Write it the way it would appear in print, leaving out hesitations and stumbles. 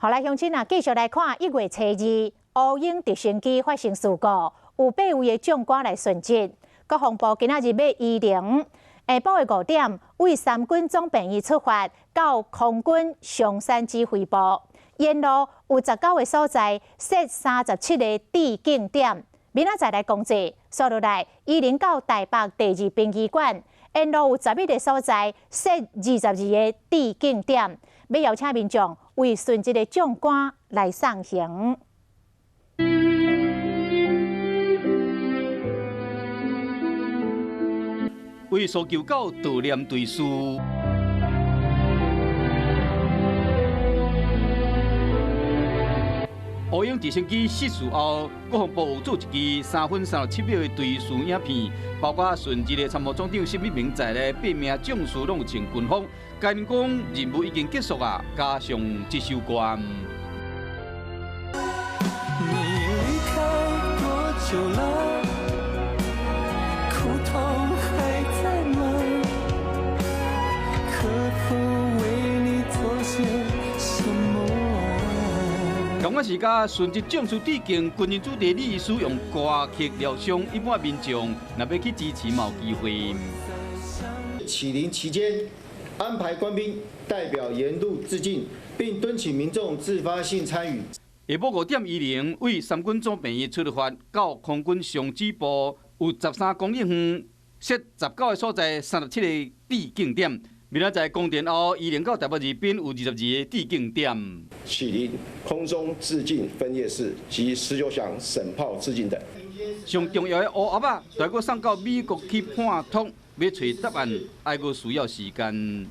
好來，鄉親啊，繼續來看1月初2，烏鷹直升機發生事故，有八位的將官來殉職。國防部今仔日欲移靈，下晡的5點，為三軍總病院出發，到空軍松山指揮部，沿路有19個所在設37個致敬點。明仔載來公祭，紲落來移靈到台北第二殯儀館，沿路有11個所在設22個致敬點，欲邀請民眾為殉職的將官來送行。為訴求到悼念追思。烏鷹直升機失事後，國防部有做一支3分37秒的追思影片，包括殉職的參謀總長沈一鳴在內，八名將士攏有穿軍服，講任務已經結束啊，加上這首歌。你離開多久了？苦痛還在嗎？可否為你做些什麼？同一時間，殉職將士致敬軍人主題李醫師用歌曲療傷，一般民眾若欲去支持，嘛有機會。啟靈期間，安排官兵代表沿路致敬，並敦請民眾自發性參與。下晡5點10，為三軍總病院出發，到空軍上指部有13公里遠，設19個所在，37個致敬點。明仔載公殿後，移靈到台北二濱有22個致敬點。啟靈空中致敬分列式及19響省炮致敬等。上重要的烏鴨仔，閣送到美國去判託，欲揣答案，還閣需要時間。